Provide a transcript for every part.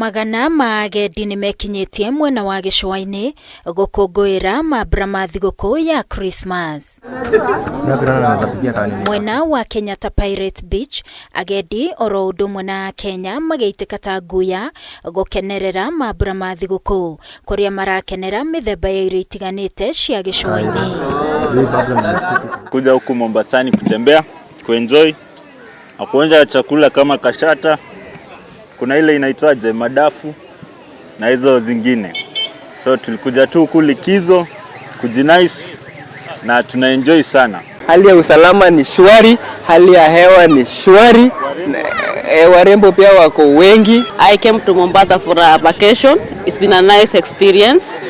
Magana ma agendi nĩmekinyĩtie mwena wa gĩcũa-inĩ gũkũngũĩra mambura ma thigũkũ ya Christmas. Mwena wa Kenyatta Pirates Beach, agendi oro ũndũ ũmwe na Akenya magĩitĩka ta nguya gũkenerera mambura ma thigũkũ kũrĩa marakenera mĩthemba ya irio itiganĩte cia gĩcũa-inĩ. Kuja huku Mombasani kutembea, kuenjoy na kuonja chakula kama kashata, kuna ile inaitwaje madafu na hizo zingine. So tulikuja tu huku likizo kujinice na tunaenjoy sana. Hali ya usalama ni shwari, hali ya hewa ni shwari, warembo pia wako wengi. I came to Mombasa for a vacation. It's been a nice experience.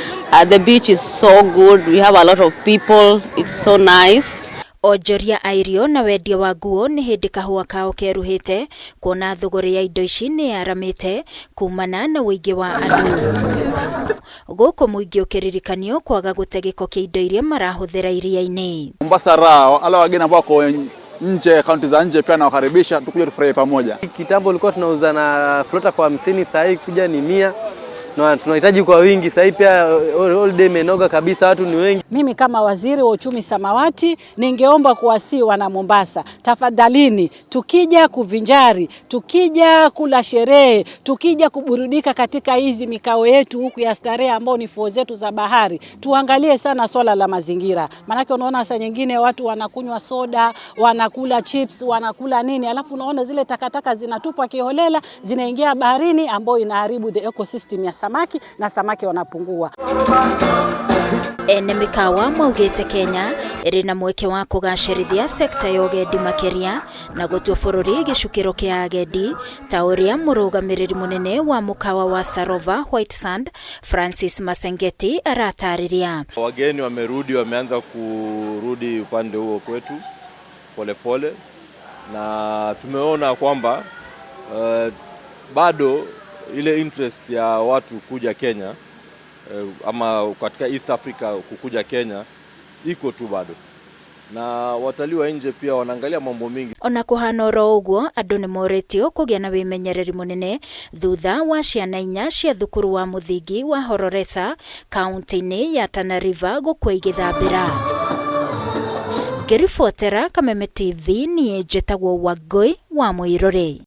The beach is so good. We have a lot of people. It's so nice. Onjoria a irio na wendia wa nguo nĩ hĩndĩ kahũa kao keruhĩte kuona thũgũrĩ ya indo ici nĩ yaramĩte kumana na ũingĩ wa andũ. Gũkũ mũingĩ ũkĩririkanio kwaga gũte gĩko kĩa indo iria marahũthĩra iria-inĩ. Mombasa raha, wale wageni ambao wako nje, kaunti za nje pia nawakaribisha tukuje tufurahie pamoja. Kitambo ulikuwa tunauza na floater kwa 50, saa hii kuja ni 100 na tunahitaji kwa wingi. Sasa hii pia holiday imenoga kabisa, watu ni wengi. Mimi kama waziri wa uchumi samawati ningeomba kuwasihi wana Mombasa, tafadhalini, tukija kuvinjari, tukija kula sherehe, tukija kuburudika katika hizi mikao yetu huku ya starehe ambao ni fuo zetu za bahari, tuangalie sana swala la mazingira. Maanake unaona saa nyingine watu wanakunywa soda, wanakula chips, wanakula nini, alafu unaona zile takataka zinatupwa kiholela, zinaingia baharini, ambayo inaharibu the ecosystem ya samaki na samaki wanapungua. Ene mĩkawa maugĩte Kenya ĩrĩ na mweke wa kũgacĩrithia sekta ya ũgendi makĩria na gũtua bũrũri gĩcukĩro kĩa agendi ta ũrĩa mũrũgamĩrĩri mũnene wa mũkawa wa Sarova White Sand Francis Masengeti aratarĩria. Wageni wamerudi, wameanza kurudi upande huo kwetu polepole pole, na tumeona kwamba bado ile interest ya watu kuja Kenya ama katika East Africa kukuja Kenya iko tu bado, na watalii wa nje pia wanaangalia mambo mingi. Ona kũhana oro ũguo andũ nĩ morĩtio kũgĩa na wĩmenyereri mũnene thutha wa ciana 4 cia thukuru wa mũthingi wa Hororesa kaunti-inĩ ya Tana River gũkua igĩthambĩra. Ngĩribotera Kameme TV niĩ njĩtagwo Wangũi wa Mũirũrĩ.